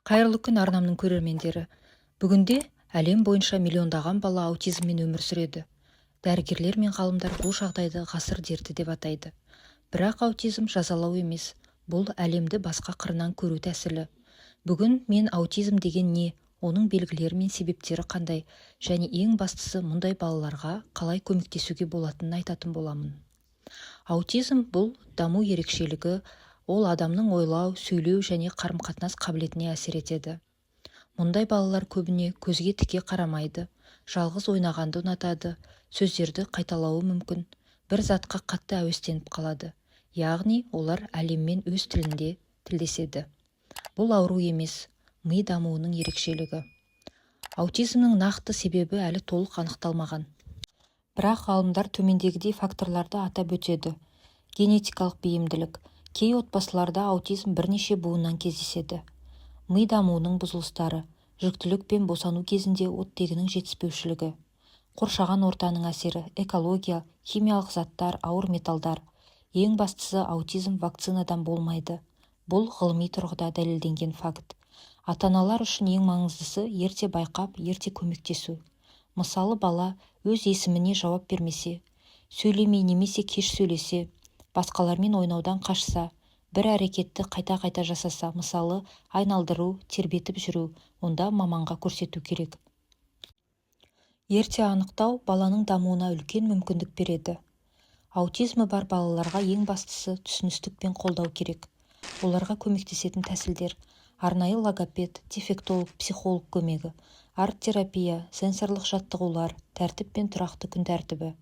Қайырлы күн, арнамның көрермендері! Бүгінде әлем бойынша миллиондаған бала аутизммен өмір сүреді. Дәрігерлер мен ғалымдар бұл жағдайды ғасыр дерті деп атайды. Бірақ аутизм жазалау емес, бұл әлемді басқа қырынан көру тәсілі. Бүгін мен аутизм деген не, оның белгілері мен себептері қандай және ең бастысы, мұндай балаларға қалай көмектесуге болатынын айтатын боламын. Аутизм – бұл даму ерекшелігі. Ол адамның ойлау, сөйлеу және қарым-қатынас қабілетіне әсер етеді. Мұндай балалар көбіне көзге тіке қарамайды, жалғыз ойнағанды ұнатады, сөздерді қайталауы мүмкін, бір затқа қатты әуестеніп қалады. Яғни олар әлеммен өз тілінде тілдеседі. Бұл ауру емес, ми дамуының ерекшелігі. Аутизмнің нақты себебі әлі толық анықталмаған. Бірақ ғалымдар төмендегідей факторларды атап өтеді. Генетикалық бейімділік: кей отбасыларда аутизм бірнеше буыннан кездеседі. Ми дамуының бұзылыстары: жүктілік пен босану кезінде оттегінің жетіспеушілігі. Қоршаған ортаның әсері: экология, химиялық заттар, ауыр металдар. Ең бастысы, аутизм вакцинадан болмайды. Бұл ғылыми тұрғыда дәлелденген факт. Ата-аналар үшін ең маңыздысы – ерте байқап, ерте көмектесу. Мысалы, бала өз есіміне жауап бермесе, сөйлемей немесе кеш сөйлесе, басқалармен ойнаудан қашса, бір әрекетті қайта-қайта жасаса, мысалы, айналдыру, тербетіп жүру, онда маманға көрсету керек. Ерте анықтау баланың дамуына үлкен мүмкіндік береді. Аутизмі бар балаларға ең бастысы түсіністік пен қолдау керек. Оларға көмектесетін тәсілдер: арнайы логопед, дефектолог, психолог көмегі, арт-терапия, сенсорлық жаттығулар, тәртіп пен тұрақты күн тәртібі.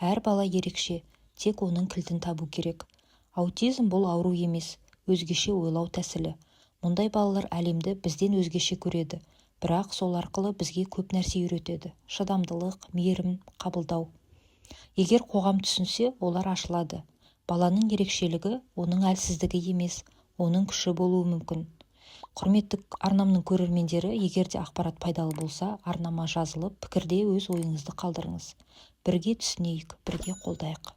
Әр бала ерекше, тек оның кілтін табу керек. Аутизм – бұл ауру емес, өзгеше ойлау тәсілі. Мұндай балалар әлемді бізден өзгеше көреді, бірақ сол арқылы бізге көп нәрсе үйретеді: шыдамдылық, мейірім, қабылдау. Егер қоғам түсінсе, олар ашылады. Баланың ерекшелігі оның әлсіздігі емес, оның күші болуы мүмкін. Құрметті арнамның көрермендері, егер де ақпарат пайдалы болса, арнама жазылып, пікірде өз ойыңызды қалдырыңыз. Бірге түсінейік, бірге қолдайық.